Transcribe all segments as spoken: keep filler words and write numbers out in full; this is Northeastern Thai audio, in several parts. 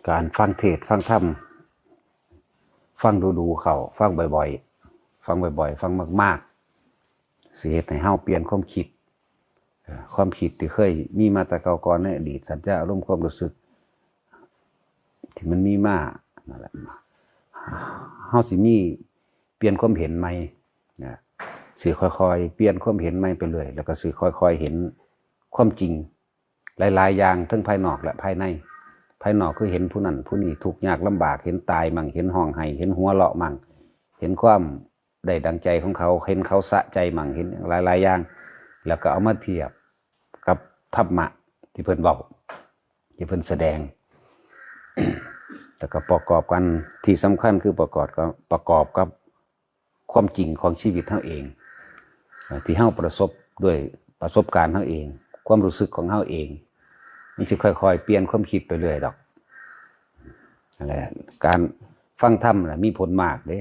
การฟังเทศน์ฟังธรรม ฟังดูๆเข้า ฟังบ่อยๆ ฟังบ่อยๆ ฟังมากๆ สิเฮ็ดให้เฮาเปลี่ยนความคิด เอ่อ ความคิดที่เคยมีมาแต่เก่าก่อนในอดีต สัญญาอารมณ์ความรู้สึก ที่มันมีมานั่นแหละ เฮาสิมีเปลี่ยนความเห็นใหม่นะ สิค่อยๆ เปลี่ยนความเห็นใหม่ไปเรื่อย แล้วก็สิค่อยๆ เห็นความจริง หลายๆ อย่างทั้งภายนอกและภายใน ภายนอกคือเห็นผู้นั้นผู้นี้ทุกข์ยากลำบาก เห็นตายมั่ง เห็นฮ้องไห้ เห็นหัวเราะมั่ง เห็นความได้ดังใจของเขา เห็นเขาสะใจมั่ง เห็นหลายๆ อย่าง แล้วก็เอามาเทียบกับธรรมะที่เพิ่นเว้า ที่เพิ่นแสดง แล้วก็ประกอบกัน ที่สำคัญคือประกอบกับ ประกอบกับความจริงของชีวิตเฮาเอง เอ่อ ที่เฮาประสบด้วยประสบการณ์เฮาเอง ความรู้สึกของเฮาเอง มันสิค่อยๆ เปลี่ยนความคิดไปเรื่อยดอก นั่นแหละ การฟังธรรมน่ะมีผลมากเด้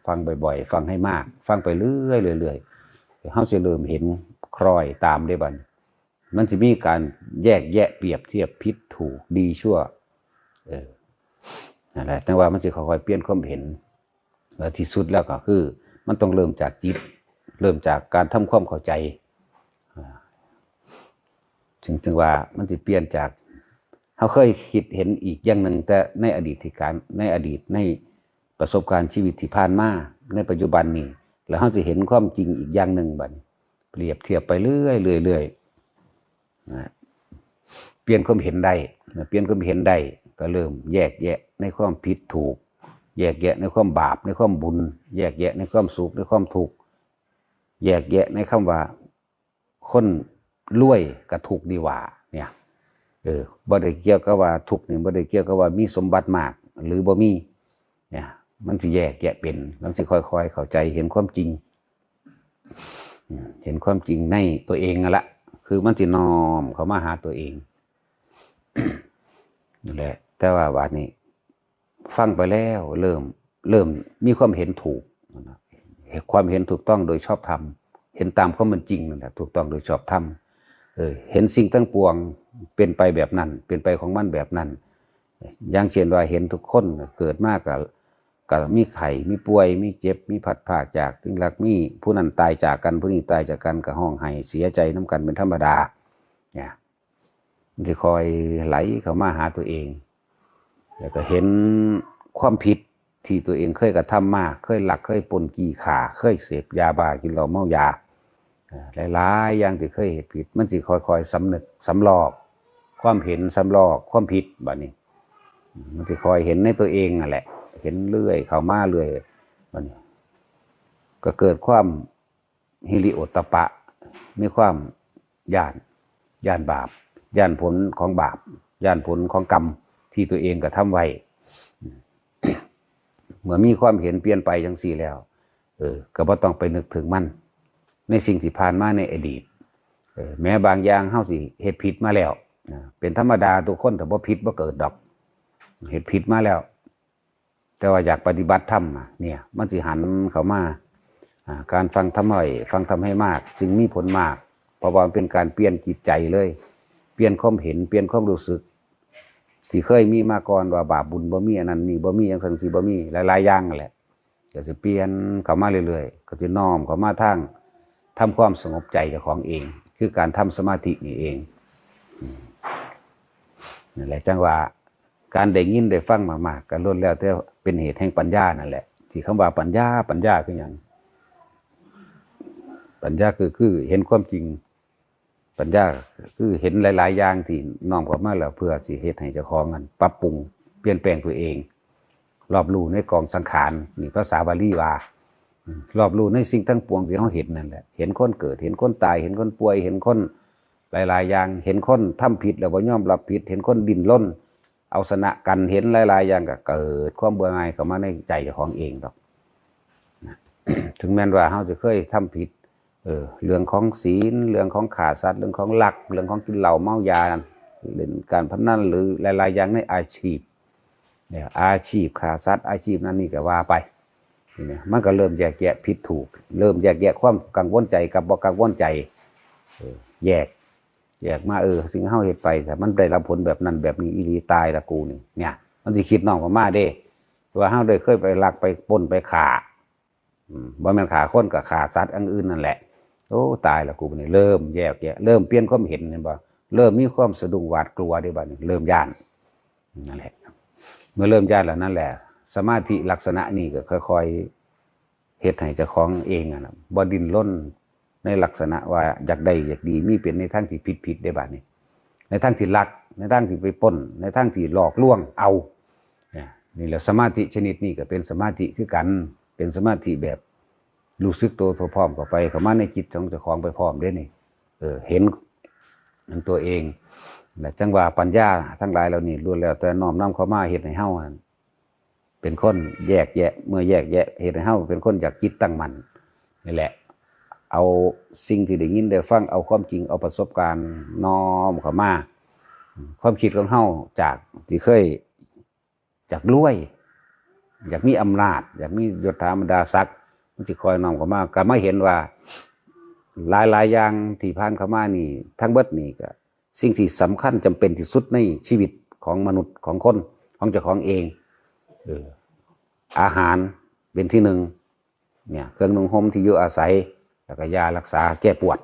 ฟังบ่อยๆ ฟังให้มาก ฟังไปเรื่อยๆ เรื่อยๆ เฮาสิเริ่มเห็นคล้อยตามเด้บัดนี้ มันสิมีการแยกแยะเปรียบเทียบผิดถูกดีชั่ว เออ นั่นแหละ แต่ว่ามันสิค่อยๆ เปลี่ยนความเห็น และที่สุดแล้วก็คือ มันต้องเริ่มจากจิต เริ่มจากการทำความเข้าใจ อ่า ถึง ถึงว่ามันสิเปลี่ยนจาก เฮาเคยคิดเห็นอีกอย่างหนึ่ง แต่ในอดีตที่การ ในอดีต ในประสบการณ์ชีวิตที่ผ่านมา ในปัจจุบันนี้ แล้วเฮาสิเห็นความจริงอีกอย่างหนึ่งบัดนี้ เปรียบเทียบไปเรื่อยๆ เรื่อยๆ นะ เปลี่ยนความเห็นได้นะ เปลี่ยนความเห็นได้ ก็เริ่มแยกแยะในความผิดถูก แยกแยะในความบาป ในความบุญ แยกแยะในความสุข ในความทุกข์ แยกแยะในคำว่า คนรวยก็ทุกข์นี่หว่า เนี่ย เออ บ่ได้เกี่ยวกับว่าทุกข์นี่ บ่ได้เกี่ยวกับว่ามีสมบัติมากหรือบ่มี เนี่ย มันสิแยกแยะเป็น มันสิค่อยๆ เข้าใจ เห็นความจริง อืม เห็นความจริงในตัวเองนั่นละ คือมันสิน้อมเข้ามาหาตัวเอง นั่นแหละ แต่ว่าบัดนี้ ฟังไปแล้วเริ่ม เริ่มมีความเห็นถูก ความเห็นถูกต้องโดยชอบธรรม เห็นตามความเป็นจริงนั่นแหละ ถูกต้องโดยชอบธรรม เออ เห็นสิ่งทั้งปวงเป็นไปแบบนั้น เป็นไปของมันแบบนั้น อย่างเช่นว่าเห็นทุกคนเกิดมาก็ ก็มีไข้ มีป่วย มีเจ็บ มีพลัดพรากจากสิ่งรัก มีผู้นั้นตายจากกัน ผู้นี้ตายจากกัน ก็ฮ้องไห้เสียใจนำกันเป็นธรรมดา เนี่ย มันสิค่อยไหลเข้ามาหาตัวเอง แล้วก็เห็นความผิดที่ตัวเองเคยกระทำมา เคยลัก เคยปล้นจี้ฆ่า เคยเสพยาบ้า กินเหล้าเมายา เอ่อ หลายๆ อย่างที่เคยเฮ็ดผิด มันสิค่อยๆ สำนึก สำลอก ความเห็น สำลอก ความผิด บัดนี้ มันสิค่อยเห็นในตัวเองนั่นแหละ เห็นเรื่อยเข้ามาเรื่อย บัดนี้ ก็เกิดความ ฮิริโอตตัปปะ มีความย้าน ย้านบาป ย้านผลของบาป ย้านผลของกรรมที่ตัวเองกระทำไว้ เมื่อมีความเห็นเปลี่ยนไปจังซี้แล้ว เออ ก็บ่ต้องไปนึกถึงมัน ในสิ่งที่ผ่านมาในอดีต เออ แม้บางอย่างเฮาสิเฮ็ดผิดมาแล้ว นะ เป็นธรรมดา ทุกคนถ้าบ่ผิดบ่เกิดดอก เฮ็ดผิดมาแล้ว แต่ว่าอยากปฏิบัติธรรมน่ะ เนี่ย มันสิหันเข้ามา อ่า การฟังธรรมให้ ฟังธรรมให้มาก จึงมีผลมาก เพราะว่ามันเป็นการเปลี่ยนจิตใจเลย เปลี่ยนความเห็น เปลี่ยนความรู้สึก ที่เคยมีมาก่อนว่าบาปบุญบ่มี อันนั้นนี่บ่มี จังซั่นสิบ่มี หลายๆ อย่างนั่นแหละ ก็สิเปลี่ยนเข้ามาเรื่อยๆ ก็สิน้อมเข้ามาทางทำความสงบใจเจ้าของเอง คือการทำสมาธินี่เอง อืม นั่นแหละ จั่งว่า การได้ยินได้ฟังมากๆ ก็ล้วนแล้วแต่เป็นเหตุแห่งปัญญานั่นแหละ ที่คำว่าปัญญา ปัญญาคือหยัง ปัญญาคือ คือเห็นความจริง ปัญญาคือเห็นหลายๆ อย่างที่น้อมเข้ามาแล้ว เพื่อสิเฮ็ดให้เจ้าของนั้นปรับปรุงเปลี่ยนแปลงตัวเอง รอบรู้ในกองสังขาร นี่ภาษาบาลีว่า อืม รอบรู้ในสิ่งทั้งปวงที่เฮาเห็นนั่นแหละ เห็นคนเกิด เห็นคนตาย เห็นคนป่วย เห็นคนหลายๆ อย่าง เห็นคนทำผิดแล้วบ่ยอมรับผิด เห็นคนดิ้นรนเอาชนะกัน เห็นหลายๆ อย่าง ก็เกิดความเบื่อหน่ายเข้ามาในใจเจ้าของเองดอก ถึงแม้นว่าเฮาจะเคยทำผิด เออ เรื่องของศีล เรื่องของฆ่าสัตว์ เรื่องของลัก เรื่องของกินเหล้าเมายา เล่นการพนัน หรือหลายๆ อย่างในอาชีพ เนี่ย อาชีพฆ่าสัตว์ อาชีพนั้นนี่ก็ว่าไป ทีนี้มันก็เริ่มแยกแยะผิดถูก เริ่มแยกแยะความกังวลใจกับบ่กังวลใจ เออ แยก แยกมา เออ สิ่งเฮาเฮ็ดไป ถ้ามันได้รับผลแบบนั้นแบบนี้อีหลี ตายละกูนี่ เนี่ย มันสิคิดน้อมเข้ามาเด้ ว่าเฮาได้เคยไปลักไปปล้นไปฆ่า อืม บ่แม่นฆ่าคนก็ฆ่าสัตว์อย่างอื่นนั่นแหละ โอ้ ตายแล้วกู บัดนี้เริ่มแยกแยะ เริ่มเปลี่ยนความเห็น เห็นบ่ เริ่มมีความสะดุ้งหวาดกลัวเด้ บัดนี้เริ่มย้าน นั่นแหละ เมื่อเริ่มย้านแล้วนั่นแหละ สมาธิลักษณะนี้ก็ค่อยๆ เฮ็ดให้เจ้าของเองอะนะ บ่ดิ้นรนในลักษณะว่าอยากได้อยากดี มีเป็นในทางที่ผิดๆ เด้ บัดนี้ ในทางที่ลัก ในทางที่ไปปล้น ในทางที่หลอกลวงเอา เนี่ย นี่แหละ สมาธิชนิดนี้ก็เป็นสมาธิคือกัน เป็นสมาธิแบบรู้สึกตัวทั่วพร้อมเข้าไป เข้ามาในจิตของเจ้าของไปพร้อมเด้นี่ เออ เห็นอันตัวเอง และจั่งว่าปัญญาทั้งหลายเหล่านี้ล้วนแล้วแต่น้อมนำเข้ามาเฮ็ดให้เฮานั้นเป็นคนแยกแยะ เมื่อแยกแยะเฮ็ดให้เฮาเป็นคนอยากจิตตั้งมั่น นี่แหละ เอาสิ่งที่ได้ยินได้ฟัง เอาความจริง เอาประสบการณ์น้อมเข้ามา ความคิดของเฮาจากที่เคย อยากรวย อยากมีอำนาจ อยากมียศถาบรรดาศักดิ์ มันสิคอยน้อมเข้ามา ก็มาเห็นว่า หลายๆ อย่างที่ผ่านเข้ามานี่ ทั้งเบิดนี่ก็สิ่งที่สำคัญจำเป็นที่สุดในชีวิตของมนุษย์ ของคน ของเจ้าของเอง เออ อาหารเป็นที่หนึ่ง เนี่ย เครื่องนุ่งห่มที่อยู่อาศัย แล้วก็ยารักษาแก้ปวด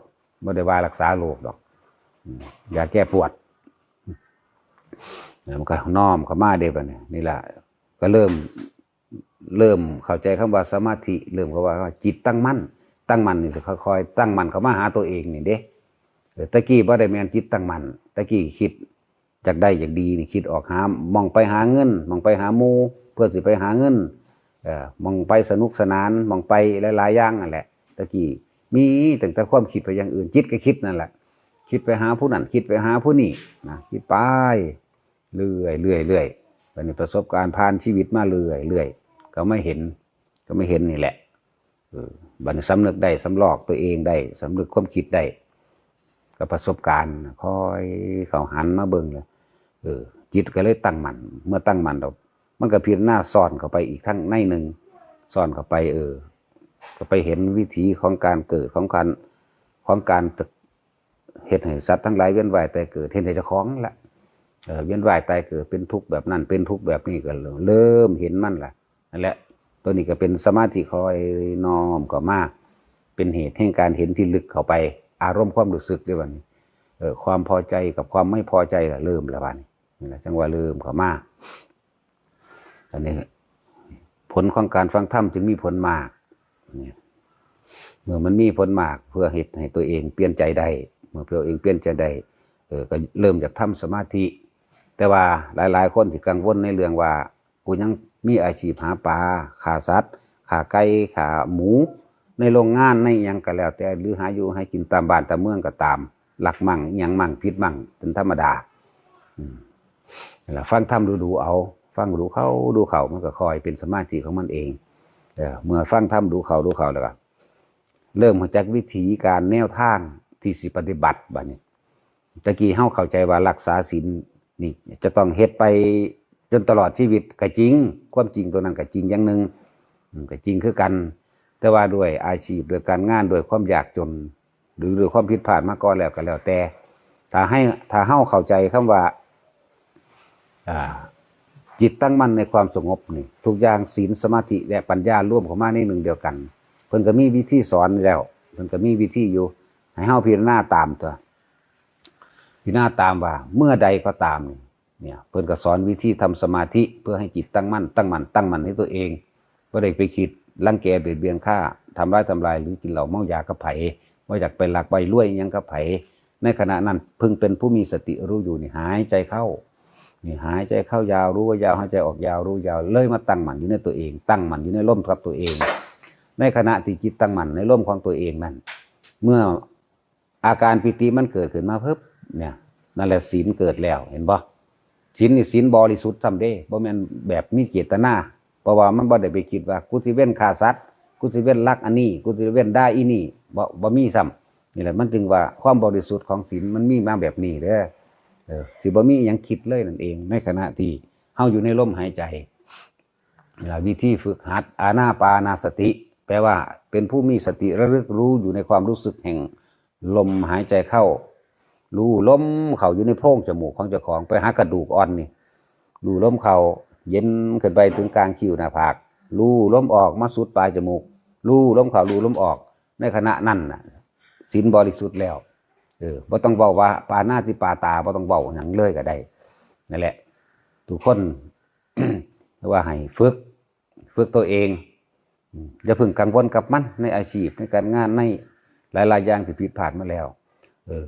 บ่ได้ว่ารักษาโรคดอก อืม ยาแก้ปวด แล้วมันก็น้อมเข้ามาเด้ บัดนี้ นี่ล่ะ ก็เริ่ม เริ่มเข้าใจคำว่าสมาธิ เริ่มเข้าว่าจิตตั้งมั่น ตั้งมั่นนี่สิค่อยๆ ตั้งมั่นเข้ามาหาตัวเองนี่เด้ เออ ตะกี้บ่ได้แม่นจิตตั้งมั่น ตะกี้คิดอยากได้อยากดีนี่ คิดออกหา หม่องไปหาเงิน หม่องไปหาหมู่ เพื่อสิไปหาเงิน เอ่อ หม่องไปสนุกสนาน หม่องไปหลายๆ อย่างนั่นแหละ ตะกี้มีตั้งแต่ความคิดไปอย่างอื่น จิตก็คิดนั่นแหละ คิดไปหาผู้นั้น คิดไปหาผู้นี้นะ คิดไป เรื่อยๆ เรื่อยๆ บัดนี้ประสบการณ์ผ่านชีวิตมาเรื่อยๆ ก็มาเห็น ก็มาเห็นนี่แหละ เออ บัดนี้สำนึกได้ สำรอกตัวเองได้ สำนึกความคิดได้ กับประสบการณ์ ค่อยเข้าหันมาเบิ่งเลย เออ จิตก็เลยตั้งมั่น เมื่อตั้งมั่นแล้ว มันก็พิจารณาซ่อนเข้าไปอีกทางในหนึ่ง ซ่อนเข้าไป เออ ก็ไปเห็นวิถีของการเกิด ของการ ของการ เฮ็ดให้สัตว์ทั้งหลายเวียนว่ายตายเกิด เฮ็ดให้เจ้าของนั่นแหละ เอ่อ เวียนว่ายตายเกิด เป็นทุกข์แบบนั้น เป็นทุกข์แบบนี้ ก็เริ่มเห็นมันล่ะ นั่นแหละ ตัวนี้ก็เป็นสมาธิคอยน้อมเข้ามา เป็นเหตุแห่งการเห็นที่ลึกเข้าไป อารมณ์ความรู้สึกเด้ บัดนี้ เอ่อ ความพอใจกับความไม่พอใจล่ะ เริ่มแล้ว บัดนี้ นี่ล่ะ จั่งว่าเริ่มเข้ามา อันนี้ ผลของการฟังธรรมจึงมีผลมาก เนี่ย เมื่อมันมีผลมาก เพื่อเฮ็ดให้ตัวเองเปลี่ยนใจได้ เมื่อตัวเองเปลี่ยนใจได้ เออ ก็เริ่มจากทำสมาธิ แต่ว่าหลายๆ คนที่กังวลในเรื่องว่า กูยังมีอาชีพหาปลา ฆ่าสัตว์ ฆ่าไก่ ฆ่าหมู ในโรงงาน ในอิหยังก็แล้วแต่ หรือหาอยู่หากินตามบ้านตามเมืองก็ตาม ลักมั่ง อิหยังมั่ง ผิดมั่ง เป็นธรรมดา อืม นั่นล่ะ ฟังธรรมดูๆ เอา ฟังดูเข้าดูเข้า มันก็ค่อยเป็นสมาธิของมันเอง เออ เมื่อฟังธรรมดูเข้าดูเข้าแล้วก็ เริ่มรู้จักวิธีการแนวทางที่สิปฏิบัติ บัดนี้ ตะกี้เฮาเข้าใจว่ารักษาศีลนี่จะต้องเฮ็ดไปจนตลอดชีวิต ก็จริง ความจริงตัวนั้นก็จริงอย่างหนึ่ง อืม ก็จริงคือกัน แต่ว่าด้วยอาชีพ ด้วยการงาน ด้วยความยากจน หรือด้วยความผิดพลาดมาก่อนแล้วก็แล้วแต่ ถ้าให้ ถ้าเฮาเข้าใจคำว่า อ่า จิตตั้งมั่นในความสงบนี่ ทุกอย่าง ศีล สมาธิ และปัญญารวมเข้ามาในหนึ่งเดียวกัน เพิ่นก็มีวิธีสอนแล้ว เพิ่นก็มีวิธีอยู่ ให้เฮาพิจารณาตามตัว พิจารณาตามว่าเมื่อใดก็ตามนี่ เนี่ย เพิ่นก็สอนวิธีทำสมาธิเพื่อให้จิตตั้งมั่น ตั้งมั่น ตั้งมั่นให้ตัวเอง บ่ได้ไปคิดรังแกเบียดเบียนฆ่า ทำร้ายทำลาย หรือกินเหล้าเมายากับไผ บ่อยากไปลักไปรวยอิหยังกับไผ ในขณะนั้นเพิ่งเป็นผู้มีสติรู้อยู่ นี่หายใจเข้า นี่หายใจเข้ายาวรู้ว่ายาว หายใจออกยาวรู้ยาว เลยมาตั้งมั่นอยู่ในตัวเอง ตั้งมั่นอยู่ในลมกับตัวเอง ในขณะที่จิตตั้งมั่นในลมของตัวเองนั่น เมื่ออาการปีติมันเกิดขึ้นมาปุ๊บ เนี่ย นั่นแหละศีลเกิดแล้ว เห็นบ่ ศีลนี่ศีลบริสุทธิ์ซ้ำเด้ บ่แม่นแบบมีเจตนา เพราะว่ามันบ่ได้ไปคิดว่า กูสิเว้นฆ่าสัตว์ กูสิเว้นลักอันนี้ กูสิเว้นด่าอีนี่ บ่ บ่มีซ้ำ นี่แหละ มันจึงว่าความบริสุทธิ์ของศีลมันมีมาแบบนี้เด้อ เออ สิบ่มีอิหยังคิดเลยนั่นเอง ในขณะที่เฮาอยู่ในลมหายใจ เวลาวิธีฝึกหัดอานาปานสติ แปลว่าเป็นผู้มีสติระลึกรู้อยู่ในความรู้สึกแห่งลมหายใจเข้า รู้ลมเข้าอยู่ในโพรงจมูกของเจ้าของ ไปหากระดูกอ่อนนี่ รู้ลมเข้า เย็นขึ้นไปถึงกลางคิ้วหน้าผาก ลู่ลมออกมาสุดปลายจมูก ลู่ลมเข้า ลู่ลมออก ในขณะนั้นน่ะ ศีลบริสุทธิ์แล้ว เออ บ่ต้องเว้าว่าปาณาติปาตา บ่ต้องเว้าหยังเลยก็ได้ นั่นแหละ ทุกคน ว่าให้ฝึก ฝึกตัวเอง อืม อย่าเพิ่งกังวลกับมัน ในอาชีพ ในการงาน ในหลายๆอย่างที่ผิดพลาดมาแล้ว เออ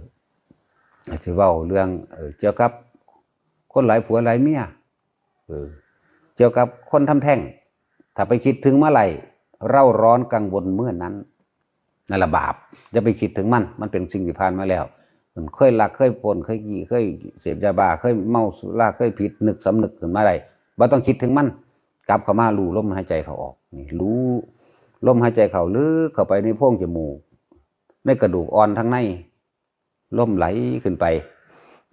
อาจจะเว้าเรื่อง เออ เกี่ยวกับคนหลายผัวหลายเมีย เออ เกี่ยวกับคนทำแท้ง ถ้าไปคิดถึงเมื่อไหร่ เร่าร้อนกังวลเมื่อนั้น นั่นละบาป อย่าไปคิดถึงมัน มันเป็นสิ่งที่ผ่านมาแล้ว เคยลัก เคยปล้น เคยขี้ เคยเสพยาบ้า เคยเมาสุรา เคยผิด นึกสำนึกขึ้นมาได้ บ่ต้องคิดถึงมัน กลับเข้ามาลู่ลมหายใจเข้าออก นี่ ลู่ลมหายใจเข้าลึกเข้าไปในโพรงจมูก ในกระดูกอ่อนทางใน ลมไหลขึ้นไป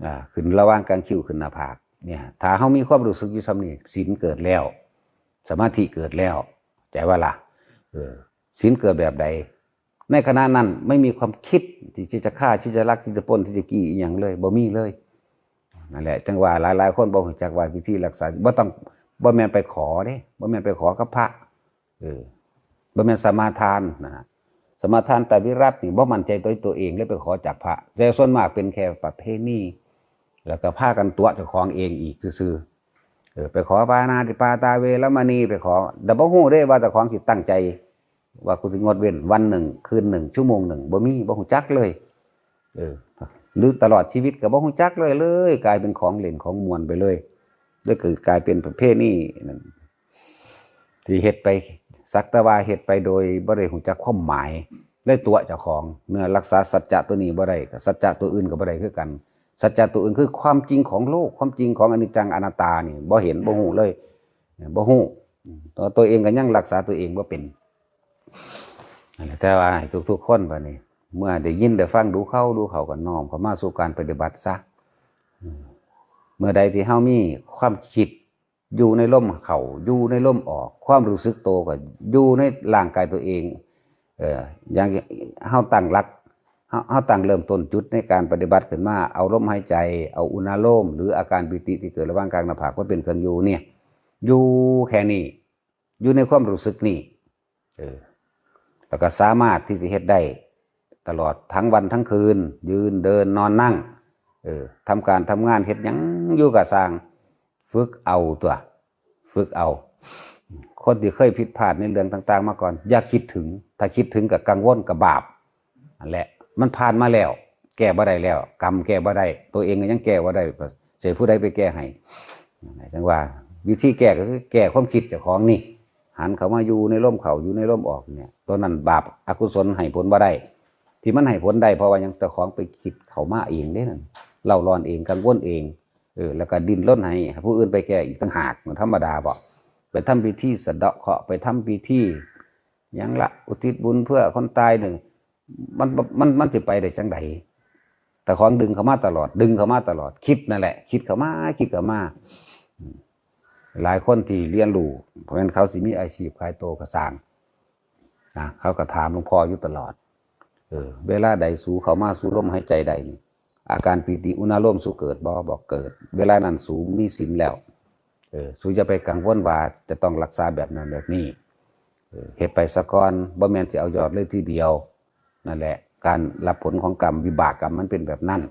อ่า ขึ้นระหว่างกลางคิ้วขึ้นหน้าผาก เนี่ย ถ้าเฮามีความรู้สึกอยู่ส่ำนี้ ศีลเกิดแล้ว สมาธิเกิดแล้ว ใจว่าล่ะ เออ ศีลเกิดแบบใด ในขณะนั้นไม่มีความคิดที่จะฆ่า ที่จะลัก ที่จะปล้น ที่จะขี้อีหยังเลย บ่มีเลย นั่นแหละ จังว่าหลายๆคนบ่รู้จักว่าวิธีรักษา บ่ต้อง บ่แม่นไปขอเด้ บ่แม่นไปขอกับพระ เออ บ่แม่นสมาทานนะฮะ สมาทานไตรวิรัตน์นี่บ่มั่นใจตัวตัวเองเลยไปขอจากพระ แต่ส่วนมากเป็นแค่ประเพณี แล้วก็พากันตั๋วเจ้าของเองอีกซื่อๆ เออ ไปขอปาณาติปาตาเวรมณี ไปขอ แต่บ่ฮู้เด้ว่าเจ้าของสิตั้งใจ ว่ากูสิงดเว้นวันหนึ่ง คืนหนึ่ง ชั่วโมงหนึ่ง บ่มี บ่ฮู้จักเลย เออ หรือตลอดชีวิตก็บ่ฮู้จักเลย เลยกลายเป็นของเล่นของม่วนไปเลย เลยเกิดกลายเป็นประเพณีนั่น ที่เฮ็ดไป สักแต่ว่าเฮ็ดไปโดยบ่ได้ฮู้จักความหมาย เลยตั๋วเจ้าของ เมื่อรักษาสัจจะตัวนี้บ่ได้ ก็สัจจะตัวอื่นก็บ่ได้คือกัน สัจจะตัวอื่นคือความจริงของโลก ความจริงของอนิจจังอนัตตานี่ บ่เห็น บ่ฮู้เลย บ่ฮู้ ตัว ตัวเองก็ยังรักษาตัวเองบ่เป็น นั่นแหละ แต่ว่าให้ทุกๆคนบัดนี้ เมื่อได้ยินได้ฟังดูเข้า ดูเข้าก็น้อมเข้ามาสู่การปฏิบัติซะ อืม เมื่อใดที่เฮามีความคิดอยู่ในลมเข้า อยู่ในลมออก ความรู้สึกโตก็อยู่ในร่างกายตัวเอง เอ่อ อย่างเฮาตั้งหลัก เฮา เฮาตั้งเริ่มต้นจุดในการปฏิบัติขึ้นมา เอาลมหายใจ เอาอุณาโลม หรืออาการปีติที่เกิดระหว่างกลางหน้าผากมาเป็นเครื่องอยู่เนี่ย อยู่แค่นี้ อยู่ในความรู้สึกนี่ เออ แล้วก็สามารถที่สิเฮ็ดได้ตลอดทั้งวันทั้งคืน ยืนเดินนอนนั่ง เออ ทำการทำงานเฮ็ดหยังอยู่ก็ซ่าง ฝึกเอาตัว ฝึกเอา คนที่เคยผิดพลาดในเรื่องต่างๆมาก่อน อย่าคิดถึง ถ้าคิดถึงก็กังวลก็บาป นั่นแหละ มันผ่านมาแล้ว แก้บ่ได้แล้ว กรรมแก้บ่ได้ ตัวเองก็ยังแก้บ่ได้ เสียผู้ใดไปแก้ให้ จังว่า วิธีแก้ก็คือแก้ความคิดเจ้าของนี่ หันเข้ามาอยู่ในลมเข้า อยู่ในลมออกเนี่ย ตัวนั้นบาปอกุศลให้ผลบ่ได้ ที่มันให้ผลได้เพราะว่าหยัง เจ้าของไปคิดเข้ามาเองเด้นั่น เล่าร้อนเอง กังวลเอง เออ แล้วก็ดิ้นรนให้ผู้อื่นไปแก้อีกต่างหาก มันธรรมดาบ่ ไปทำพิธีสะเดาะเคราะห์ ไปทำพิธีหยังละ อุทิศบุญเพื่อคนตายนี่ มัน มัน มันสิไปได้จังใด เจ้าของดึงเข้ามาตลอด ดึงเข้ามาตลอด คิดนั่นแหละ คิดเข้ามา คิดเข้ามา อืม หลายคนที่เรียนรู้ เพราะฉะนั้นเขาสิมีอาชีพขายโตก็ซ่าง นะ เขาก็ถามหลวงพ่ออยู่ตลอด เออ เวลาใดสูเข้ามาสู่ลมหายใจใดนี่ อาการปีติอุณาโลมสูเกิดบ่ บอกเกิด เวลานั้นสูมีศีลแล้ว เออ สูอย่าไปกังวลว่าจะต้องรักษาแบบนั้นแบบนี้ เออ เฮ็ดไปซะก่อน บ่แม่นสิเอายอดเลยทีเดียว นั่นแหละ การรับผลของกรรม วิบากกรรมมันเป็นแบบนั้น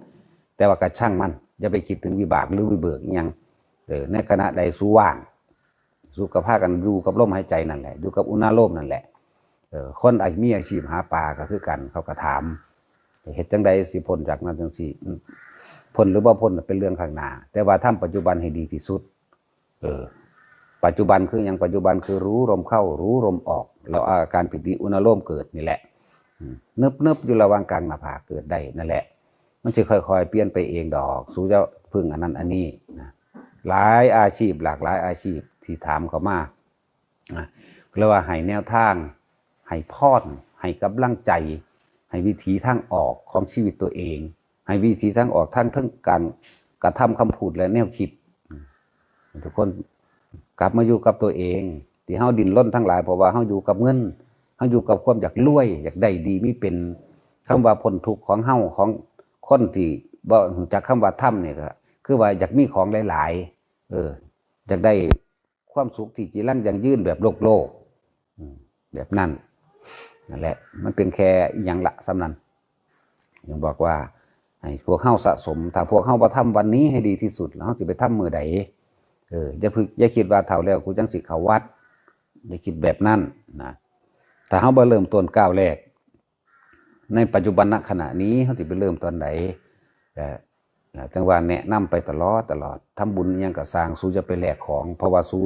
แต่ว่าก็ช่างมัน อย่าไปคิดถึงวิบากหรือวิเบิกอิหยัง เออ ในขณะใดสูว่าง สูก็พากันอยู่กับลมหายใจนั่นแหละ อยู่กับอุณาโลมนั่นแหละ เออ คนอาจมีอาชีพหาปลาก็คือกัน เขาก็ถาม เฮ็ดจังใดสิพ้นจากนั้นจังซี่ อืม พ้นหรือบ่พ้นน่ะเป็นเรื่องข้างหน้า แต่ว่าทำปัจจุบันให้ดีที่สุด เออ ปัจจุบันคือหยัง ปัจจุบันคือรู้ลมเข้า รู้ลมออก แล้วอาการปีติอุณาโลมเกิดนี่แหละ อืม นึบๆอยู่ระหว่างกลางหน้าผากเกิดได้นั่นแหละ มันสิค่อยๆเปลี่ยนไปเองดอก สูจะพึ่งอันนั้นอันนี้นะ หลายอาชีพ หลากหลายอาชีพที่ถามเข้ามา นะ เรียกว่าให้แนวทาง ให้พร ให้กำลังใจ ให้วิถีทางออกของชีวิตตัวเอง ให้วิถีทางออกทาง ทั้งการกระทำ คำพูด และแนวคิด ทุกคนกลับมาอยู่กับตัวเอง ที่เฮาดิ้นรนทั้งหลาย เพราะว่าเฮาอยู่กับเงิน เฮาอยู่กับความอยากรวย อยากได้ดีมีเป็น คำว่าพ้นทุกข์ของเฮา ของคนที่บ่รู้จักคำว่าธรรมนี่ก็คือว่าอยากมีของหลายๆ เออ อยากได้ ความสุขที่จีรังยั่งยืนแบบโลกโลก อืม แบบนั้น นั่นแหละ มันเป็นแค่อิหยังละส่ำนั้น ยังบอกว่า ให้พวกเฮาสะสม ถ้าพวกเฮาบ่ทำวันนี้ให้ดีที่สุด แล้วเฮาสิไปทำมื้อใด เออ อย่าเพิ่ง อย่าคิดว่าเฒ่าแล้วกูจังสิเข้าวัด อย่าคิดแบบนั้นนะ ถ้าเฮาบ่เริ่มต้นก้าวแรก ในปัจจุบันณขณะนี้ เฮาสิไปเริ่มตอนใด แต่ นะ จังว่าแนะนำไปตลอด ตลอด ทำบุญอิหยังก็ซ่าง สูอย่าไปแลกของ เพราะว่าสู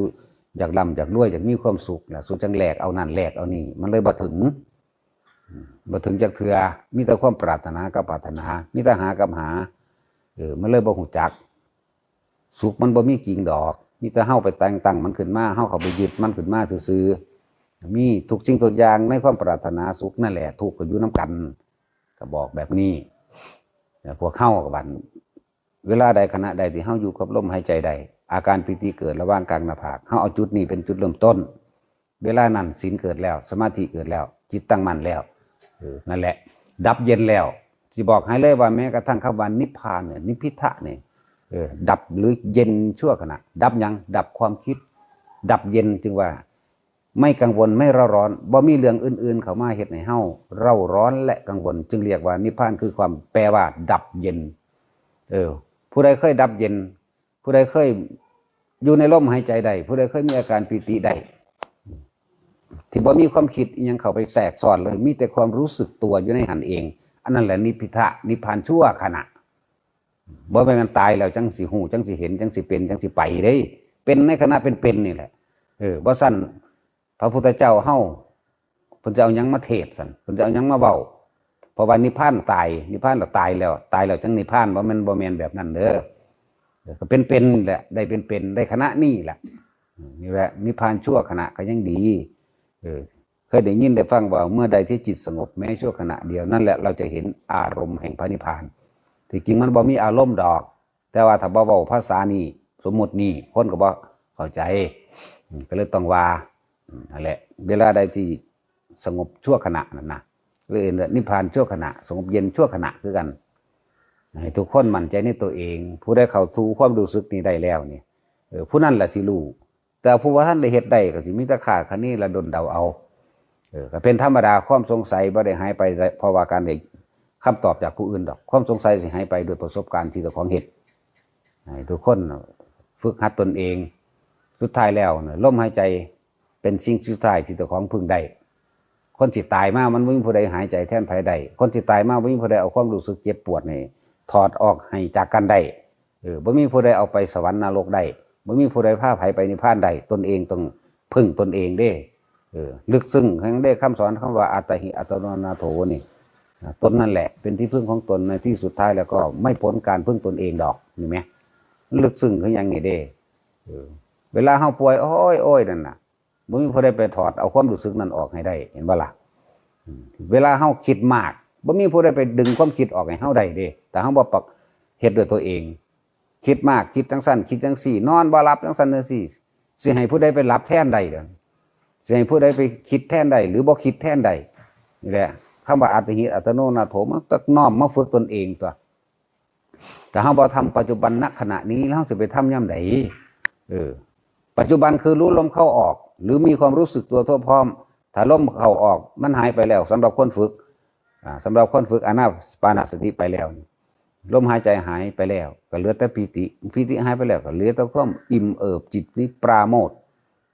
อยากร่ำอยากรวย อยากมีความสุขนะ สูจังแลกเอานั่นแลกเอานี่ มันเลยบ่ถึง อืม บ่ถึงจักเทื่อ มีแต่ความปรารถนากับปรารถนา มีแต่หากับหา เออ มันเลยบ่ฮู้จัก สุขมันบ่มีจริงดอก มีแต่เฮาไปแต่งตั้งมันขึ้นมา เฮาเข้าไปยึดมันขึ้นมาซื่อๆ มีทุกสิ่งทุกอย่างในความปรารถนาสุขนั่นแหละ ทุกข์ก็อยู่นำกัน ก็บอกแบบนี้ แต่พวกเฮาก็บัด เวลาใดขณะใดที่เฮาอยู่กับลมหายใจได้ อาการปีติเกิดระหว่างกลางหน้าผาก เฮาเอาจุดนี้เป็นจุดเริ่มต้น เวลานั้นศีลเกิดแล้ว สมาธิเกิดแล้ว จิตตั้งมั่นแล้ว เออ นั่นแหละ ดับเย็นแล้ว สิบอกให้เลยว่าแม้กระทั่งคำว่านิพพานเนี่ย นิพพิทะเนี่ย เออ ดับหรือเย็นชั่วขณะ ดับหยัง ดับความคิด ดับเย็น จึงว่า ไม่กังวล ไม่เร่าร้อน บ่มีเรื่องอื่นๆเข้ามาเฮ็ดให้เฮาเร่าร้อนและกังวล จึงเรียกว่านิพพานคือความ แปลว่าดับเย็น เออ ผู้ใดเคยดับเย็น ผู้ใดเคยอยู่ในลมหายใจได้ ผู้ใดเคยมีอาการปีติได้ ที่บ่มีความคิดอิหยังเข้าไปแทรกซ้อนเลย มีแต่ความรู้สึกตัวอยู่ในหั้นเอง อันนั้นแหละนิพพิทะ นิพพานชั่วขณะ บ่แม่นมันตายแล้วจังสิฮู้ จังสิเห็น จังสิเป็น จังสิไปเด้ เป็นในขณะเป็นๆนี่แหละ เออ บ่ซั้น พระพุทธเจ้าเฮา เพิ่นจะเอาหยังมาเทศน์ซั่น เพิ่นจะเอาหยังมาเว้า เพราะว่านิพพานตาย นิพพานแล้วตายแล้ว ตายแล้วจังนิพพาน บ่แม่น บ่แม่นแบบนั้นเด้อ เออ ก็เป็นๆแหละ ได้เป็นๆ ได้ขณะนี้แหละ อืม นี่แหละ นิพพานชั่วขณะก็ยังดี เออ เคยได้ยินได้ฟังว่า เมื่อใดที่จิตสงบแม้ชั่วขณะเดียว นั่นแหละเราจะเห็นอารมณ์แห่งพระนิพพาน ที่จริงมันบ่มีอารมณ์ดอก แต่ว่าถ้าบ่เว้าภาษานี้ สมมุตินี้ คนก็บ่เข้าใจ อืม ก็เลยต้องว่า อืม นั่นแหละ เวลาใดที่สงบชั่วขณะนั่นนะ เรียกว่านิพพานชั่วขณะ สงบเย็นชั่วขณะคือกัน ให้ทุกคนมั่นใจในตัวเอง ผู้ใดเข้าสู่ความรู้สึกนี้ได้แล้วนี่ เออ ผู้นั้นแหละสิรู้ แต่ผู้บ่ทันได้เฮ็ดได้ก็สิมีแต่คาดคะเนและดลเดาเอา เออ ก็เป็นธรรมดา ความสงสัยบ่ได้หายไป เพราะว่าการได้คำตอบจากผู้อื่นดอก ความสงสัยสิหายไปด้วยประสบการณ์ที่เจ้าของเฮ็ด ให้ทุกคนฝึกหัดตนเอง สุดท้ายแล้วน่ะ ลมหายใจเป็นสิ่งสุดท้ายที่เจ้าของพึ่งได้ คนสิตายมา มันบ่มีผู้ใดหายใจแทนไผได้ คนสิตายมา บ่มีผู้ใดเอาความรู้สึกเจ็บปวดนี่ถอดออกให้จากกันได้ เออ บ่มีผู้ใดเอาไปสวรรค์นรกได้ บ่มีผู้ใดพาไผไปนิพพานได้ ตนเองต้องพึ่งตนเองเด้ เออ ลึกซึ้งแห่งเด้ คำสอนคำว่าอัตตาหิอัตโนนาโถนี่ อ่า ตนนั่นแหละเป็นที่พึ่งของตน ในที่สุดท้ายแล้วก็ไม่พ้นการพึ่งตนเองดอก นี่แหม มันลึกซึ้งคือหยังนี่เด้ เออ เวลาเฮาป่วย โอ้ย โอ้ย นั่นน่ะ บ่มีผู้ใดไปถอดเอาความรู้สึกนั้นออกให้ได้ เห็นบ่ล่ะ อืม เวลาเฮาคิดมาก บ่มีผู้ใดไปดึงความคิดออกให้เฮาได้เด้ แต่เฮาบ่ปัก เฮ็ดด้วยตัวเอง คิดมาก คิดจังซั่น คิดจังซี่ นอนบ่หลับจังซั่นจังซี่ สิให้ผู้ใดไปหลับแทนได้เด้อ สิให้ผู้ใดไปคิดแทนได้ หรือบ่คิดแทนได้ นี่แหละ คำว่าอัตตาหิอัตโนนาโถ มันต้องน้อมมาฝึกตนเองตั๊ว ถ้าเฮาบ่ทำปัจจุบันณขณะนี้ แล้วเฮาสิไปทำยามใด เออ ปัจจุบันคือรู้ลมเข้าออก หรือมีความรู้สึกตัวทั่วพร้อม ถ้าลมเข้าออกมันหายไปแล้ว สำหรับคนฝึก อ่า สำหรับคนฝึกอานาปานสติไปแล้ว ลมหายใจหายไปแล้ว ก็เหลือแต่ปีติ ปีติหายไปแล้ว ก็เหลือแต่ความอิ่มเอิบ จิตนี่ปราโมทย์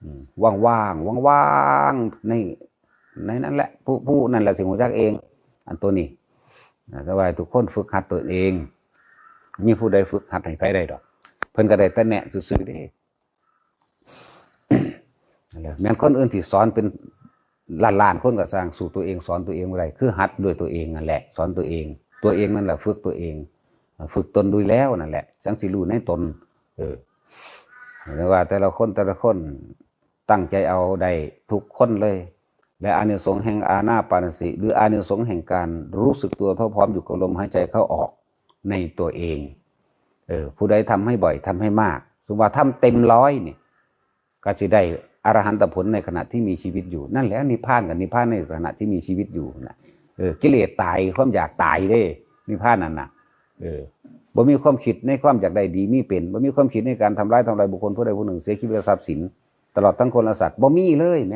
อืม ว่างๆ ว่างๆ ใน ในนั้นแหละ ผู้ ผู้นั่นแหละสิฮู้จักเอง อันตัวนี้ นะ แต่ว่าทุกคนฝึกหัดตัวเอง มีผู้ใดฝึกหัดให้ไผได้ดอก เพิ่นก็ได้แต่แนะซื่อๆเด้ แม่นคนอื่นที่สอนเป็นล้านๆคนก็ซ่าง สู้ตัวเองสอนตัวเองบ่ได้ คือหัดด้วยตัวเองนั่นแหละ สอนตัวเอง ตัวเองนั่นแหละฝึกตัวเอง ฝึกตนด้วยแล้วนั่นแหละ จั่งสิรู้ในตน เออ แต่ว่าแต่ละคนแต่ละคนตั้งใจเอาได้ทุกคนเลย และอานิสงส์แห่งอานาปานสติ หรืออานิสงส์แห่งการรู้สึกตัวทั่วพร้อมอยู่กับลมหายใจเข้าออกในตัวเอง เออ ผู้ใดทำให้บ่อย ทำให้มาก สมมุติว่าทำเต็มร้อยนี่ ก็สิได้อรหันตผลในขณะที่มีชีวิตอยู่ นั่นแหละนิพพานกับนิพพานในขณะที่มีชีวิตอยู่นะ เออ กิเลสตาย ความอยากตายเด้ นิพพานนั่นน่ะ เออ บ่มีความคิดในความอยากได้ดีมีเป็น บ่มีความคิดในการทำร้ายทำลายบุคคลผู้ใดผู้หนึ่ง เสียชีวิตและทรัพย์สิน ตลอดทั้งคนและสัตว์ บ่มีเลยแหม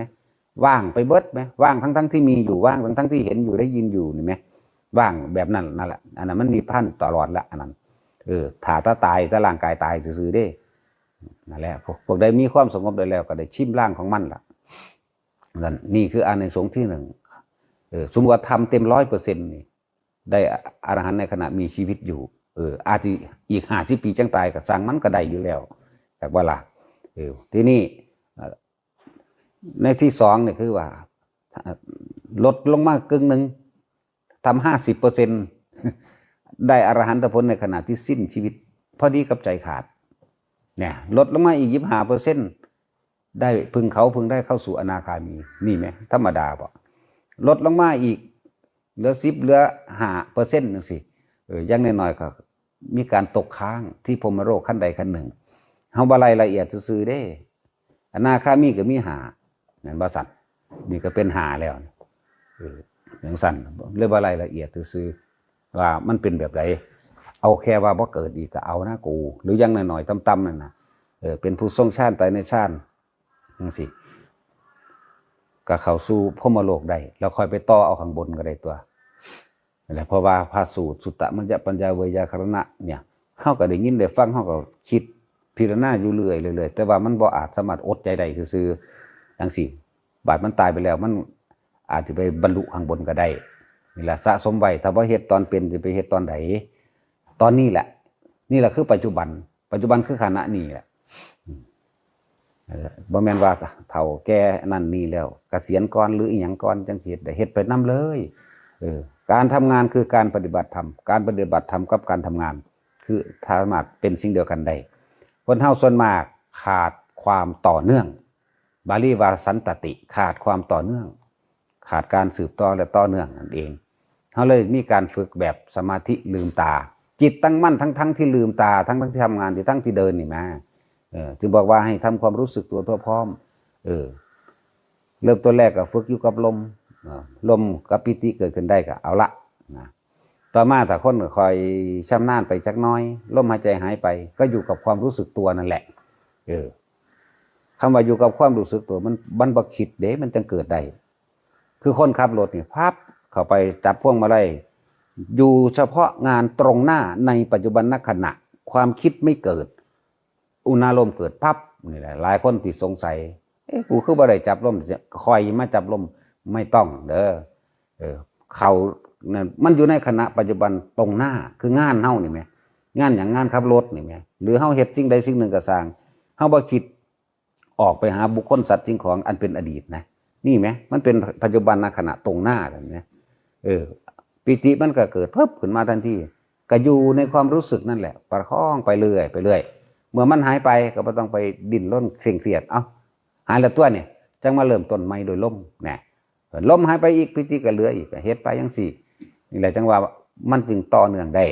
ว่างไปเบิดแหม ว่างทั้งๆที่มีอยู่ ว่างทั้งๆที่เห็นอยู่ได้ยินอยู่นี่แหม ว่างแบบนั้นนั่นแหละ อันนั้นมันนิพพานตลอดละ อันนั้น เออ ถ้าแต่ตาย แต่ร่างกายตายซื่อๆเด้ นั่นแหละ พวก พวกได้มีความสงบได้แล้ว ก็ได้ชิมลางของมันละ นั่น นี่คืออานิสงส์ที่หนึ่ง เออ สมมุติว่าทำเต็มร้อยเปอร์เซ็นต์นี่ ได้อรหันต์ในขณะมีชีวิตอยู่ เออ อาจจะอีกห้าสิบปีจั่งตายก็ซ่างมัน ก็ได้อยู่แล้ว จักว่าล่ะ เออ ทีนี้ เอ่อ ในที่สองเนี่ยคือว่า ลดลงมากึ่งหนึ่ง ทำห้าสิบเปอร์เซ็นต์ ได้อรหันตผลในขณะที่สิ้นชีวิต พอดีกับใจขาด เนี่ย ลดลงมาอีกยี่สิบห้าเปอร์เซ็นต์ ได้พึงเขาพึงได้เข้าสู่อนาคามี นี่ไหม ธรรมดาบ่ ลดลงมาอีก เหลือสิบ เหลือห้าเปอร์เซ็นต์จั่งซี้ เออ อย่างน้อยๆก็มีการตกค้างที่พรหมโลกขั้นใดขั้นหนึ่ง เฮาบ่ไล่ละเอียดซื่อๆเด้ อนาคามีก็มีห้า นั่นบ่สั่น นี่ก็เป็นห้าแล้ว เออ จั่งสั่น เลยบ่ไล่ละเอียดซื่อๆว่ามันเป็นแบบใด เอาแค่ว่าบ่เกิดอีกก็เอานะกู หรืออย่างน้อยๆต่ำๆนั่นน่ะ เออ เป็นผู้ทรงฌานตายในฌาน จั่งซี้ ก็เข้าสู่พรหมโลกได้ แล้วค่อยไปต่อเอาข้างบนก็ได้ตัว นั่นแหละ เพราะว่าพระสูตรสุตตมัญญปัญญาเวยากรณะเนี่ย เฮาก็ได้ยินได้ฟัง เฮาก็คิดพิจารณาอยู่เรื่อยๆ แต่ว่ามันบ่อาจสามารถอดใจได้ซื่อๆ จั่งซี้ บาดมันตายไปแล้ว มันอาจจะไปบรรลุข้างบนก็ได้ นี่แหละ สะสมไว้ ถ้าบ่เฮ็ดตอนเป็น สิไปเฮ็ดตอนใด ตอนนี้แหละ นี่แหละคือปัจจุบัน ปัจจุบันคือขณะนี้แหละ อืม เออ บ่แม่นว่าเฒ่าแก่นั่นนี่แล้ว เกษียณก่อนหรืออีหยังก่อนจั่งสิเฮ็ดได้ เฮ็ดไปนำเลย เออ การทำงานคือการปฏิบัติธรรม การปฏิบัติธรรมกับการทำงาน คือสามารถเป็นสิ่งเดียวกันได้ คนเฮาส่วนมากขาดความต่อเนื่อง บาลีว่าสันตติ ขาดความต่อเนื่อง ขาดการสืบต่อและต่อเนื่องนั่นเอง เฮาเลยมีการฝึกแบบสมาธิลืมตา จิตตั้งมั่นทั้งๆที่ลืมตา ทั้งๆที่ทำงาน ทั้งๆที่เดินนี่มา เออ จึงบอกว่าให้ทำความรู้สึกตัวทั่วพร้อม เออ เริ่มต้นแรกก็ฝึกอยู่กับลม เออ ลมกับปีติเกิดขึ้นได้ก็เอาละนะ ต่อมาถ้าคนค่อยชำนาญไปจักหน่อย ลมหายใจหายไป ก็อยู่กับความรู้สึกตัวนั่นแหละ เออ คำว่าอยู่กับความรู้สึกตัว มัน มันบ่คิดเด้ มันจั่งเกิดได้ คือคนขับรถนี่ พับเข้าไปจับพวงมาลัย อยู่เฉพาะงานตรงหน้าในปัจจุบันขณะ ความคิดไม่เกิด อุณารมณ์เกิดปั๊บ นี่แหละ หลายคนที่สงสัย เอ๊ะ กูคือบ่ได้จับลม ค่อยมาจับลม ไม่ต้องเด้อ เออ เขานั่น มันอยู่ในขณะปัจจุบันตรงหน้า คืองานเฮานี่แหม งานหยัง งานขับรถนี่แหม หรือเฮาเฮ็ดสิ่งใดสิ่งหนึ่งก็ซ่าง เฮาบ่คิดออกไปหาบุคคลสัตว์สิ่งของอันเป็นอดีตนะ นี่แหม มันเป็นปัจจุบันขณะตรงหน้าเลยนะ เออ ปีติมันก็เกิดเพิ่มขึ้นมาทันที ก็อยู่ในความรู้สึกนั่นแหละ ประคองไปเรื่อย ไปเรื่อย เมื่อมันหายไปก็บ่ต้องไปดิ้นรนเคร่งเครียด เอ้า หายแล้วตัวนี่ จั่งมาเริ่มต้นใหม่โดยลม นะ ลมหายไปอีก ปีติก็เหลืออีก ก็เฮ็ดไปจั่งซี้ นี่แหละจั่งว่ามันจึงต่อเนื่องได้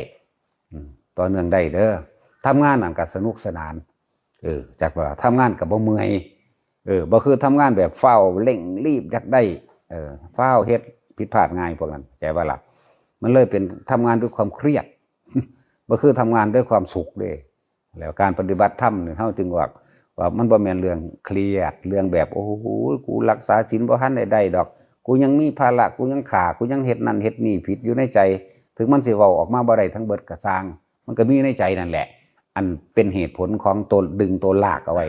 อืม ต่อเนื่องได้เด้อ ทำงานนั่นก็สนุกสนาน เออ จักว่าทำงานก็บ่เมื่อย เออ บ่คือทำงานแบบฟ้าวเร่งรีบอยากได้ เออ ฟ้าวเฮ็ด ผิดพลาดง่ายพวกนั้น เข้าใจบ่ล่ะ มันเลยเป็นทำงานด้วยความเครียด บ่คือทำงานด้วยความสุขเด้ แล้วการปฏิบัติธรรมนี่ เฮาจึงว่า ว่ามันบ่แม่นเรื่องเครียด เรื่องแบบ โอ้โห กูรักษาศีลบ่ทันได้ได้ดอก กูยังมีภาระ กูยังฆ่า กูยังเฮ็ดนั่นเฮ็ดนี่ผิดอยู่ในใจ ถึงมันสิเว้าออกมาบ่ได้ทั้งเบิดก็ซ่าง มันก็มีในใจนั่นแหละ อันเป็นเหตุผลของตัวดึงตัวลากเอาไว้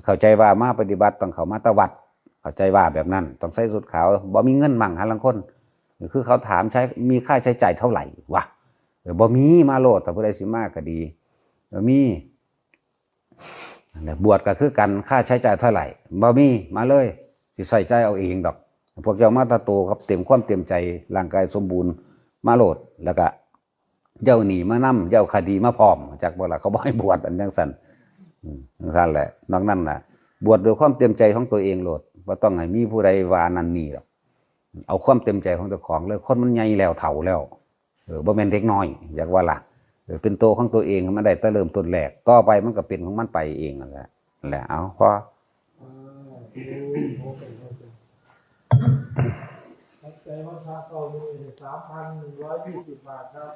เข้าใจว่ามาปฏิบัติต้องเข้ามาแต่วัด เข้าใจว่าแบบนั้น ต้องใส่ชุดขาว บ่มีเงินมั่งหาลางคน คือเขาถามใช้ มีค่าใช้จ่ายเท่าไหร่วะ เออ บ่มี มาโลด ถ้าผู้ใดสิมาก็ดี บ่มี นั่นแหละ บวชก็คือกัน ค่าใช้จ่ายเท่าไหร่ บ่มี มาเลย สิใช้จ่ายเอาเองดอก พวกเจ้ามาแต่โตครับ เต็มความเต็มใจ ร่างกายสมบูรณ์ มาโลด แล้วก็ เจ้าหนี้มานำ เจ้าคดีมาพร้อม จักบ่ล่ะ เขาบ่ให้บวชอันจั่งซั่น อืม จั่งซั่นแหละ นอกนั้นน่ะ บวชด้วยความเต็มใจของตัวเองโลด บ่ต้องให้มีผู้ใดว่านั่นนี่ดอก เอาความเต็มใจของเจ้าของเลย คนมันใหญ่แล้ว เฒ่าแล้ว เออ บ่แม่นเด็กน้อย อยากว่าล่ะ เออ เป็นตัวของตัวเอง มันได้แต่เริ่มต้นแรก ต่อไปมันก็เป็นของมันไปเองนั่นแหละ นั่นแหละ เอา พอ ขอบใจวันพระเก้ามื้อนี่ สามพันหนึ่งร้อยยี่สิบบาทครับ